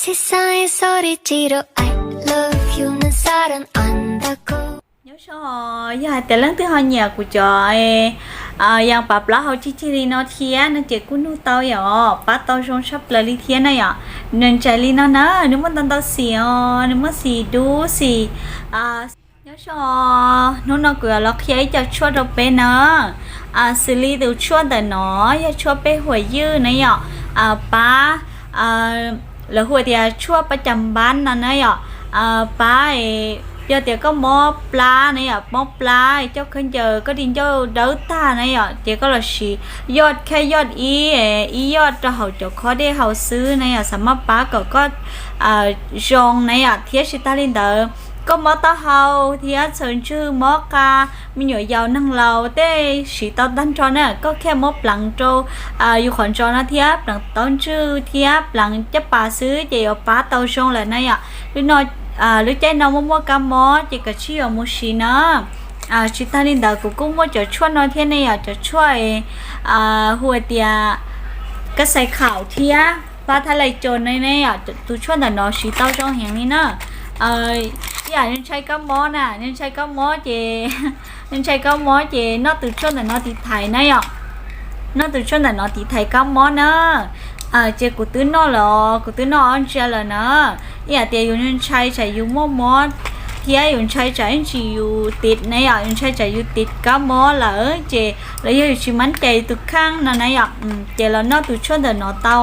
Nyob zoo, yog hais tias leej twg ho nyiam kuv cov yas pav plaub hau cig cig li no thiab no ces kuj nug tau yom, pab tau zoo tshaj plaws li thiab na yom. Nws ntsaim li no na, nws muaj ntau ntau xim os, nws muaj xim dub, xim Nyob zoo, hnub no kuv yuav los qhia ib co tshuaj rau peb na. Xws li tus tshuaj ntawm no yog tshuaj peb huam ywj na yom, pab, lawv hu tias tshuaj pab cas npab no na yom, pab, yog tias koj mob plab na yom, mob plab coj khaub ncaws koj di ncauj dawb tag na yom, ces koj los siv yoj khaj yoj ib, ib yoj rau hauv cov khob dej haus xwb na yom, xam maj pab kom koj zoo na yom. Thiab tsis tag li ntawd, koj mob taub hau thiab txhaws ntswg, mob qa, me nyuam yaus neeg laus tej siv tau tag nrho na. Koj khaj mob pleev rau yus qhov ntsos no thiab pleev taub ntswg thiab pleev caj pas xwb ces yuav pab tau zoo lawm na yom. Lub caij no muaj muaj kab mob ces kav tsij yuav mus siv na. Tsis tag li ntawd kuv kuj muaj cov tshuaj no thiab ne yom, cov tshuaj hu tias kab xais khaum thiab pab thab lais cos ne yom. Tus tshuaj ntawm no siv tau zoo heev li na. Ib yam nws ntshai kab mob na, nws ntshai kab mob ces, nws ntshai kab mob ces noj tus tshuaj ntawm no tiv thaiv na yom. Noj tus tshuaj ntawm no tiv thaiv kab mob na. Ces kuv twb noj lawm, kuv twb noj ob ntsia lawm na. Ib yam tias yus ntshai tsam yus muaj mob thiab yus ntshai tsam ib ntsis yus tiv na yom, yus ntshai tsam yus tiv kab mob lawm ces los yog yus tsis mab cais tus kheej no na yom, ces los noj tus tshuaj ntawm no tau.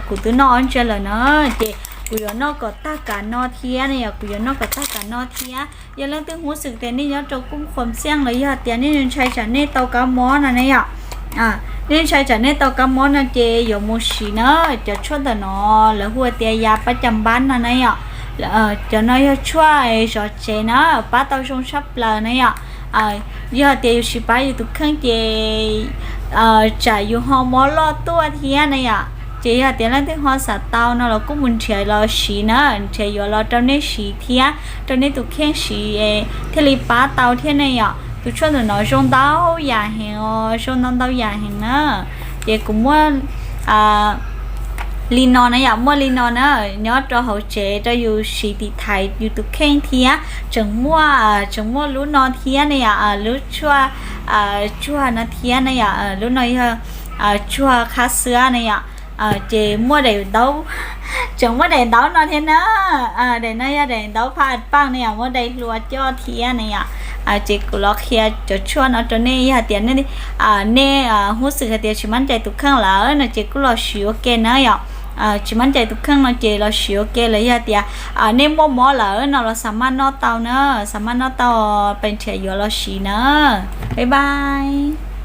Kuv twb noj ob ntsia lawm na, ces kuv yuav noj kom tag kav no thiab na yom, kuv yuav noj kom tag kav no thiab. Yog leej twg hnov xwm tias nej nyob rau kuj qhuam xiaj los yog tias nej ntshai tsam nej tau kab mob no ne yom, nej ntshai tsam nej tau kab mob no ces yuav mus siv na. Cov tshuaj ntawm no lawv hu tias yas pab cas npab no na yom. Cov no yog tshuaj zov tsev na, pab tau zoo tshaj plaws na yom. Yog tias yus tsis pab yus tus kheej ces tsam yus ho mob loj tuaj thiab na yom. Ces yog tias leej twg ho xav tau no los kuj mus nrhiav los siv na, nrhiav yuav los rau nej siv thiab rau nej tus kheej siv thiaj li pab tau thiab ne yom. Tus tshuaj ntawm no zoo ntau yam heev os, zoo ntau ntau yam heev na. Ces kuv muaj li no na yom, muaj li no na, nyob rau hauv tsev rau yus siv tiv thaiv yus tus kheej thiab. Tseem muaj, tseem muaj lub no thiab ne yom, lub tshuaj tsuag no thiab ne yom. Lub no yog tsuag qhab xwab ne yom. Ces muaj daim ntaub, tseem muaj daim ntaub no thiab na. Daim no yog daim ntaub pha paj ne yom, muaj daim hlua coj thiab ne yom. Ces kuv los qhia cov tshuaj no rau nej, yog hais tias nej hnov xwm hais tias tsis mab cais tus kheej lawm no ces kuj los siv ua ke na yom. Tsis mab cais tus kheej no ces los siv ua ke, los yog tias nej muaj mob lawm no los xav maj noj tau na, xav maj noj tau, pes nrhiav yuav los siv na. Bye bye.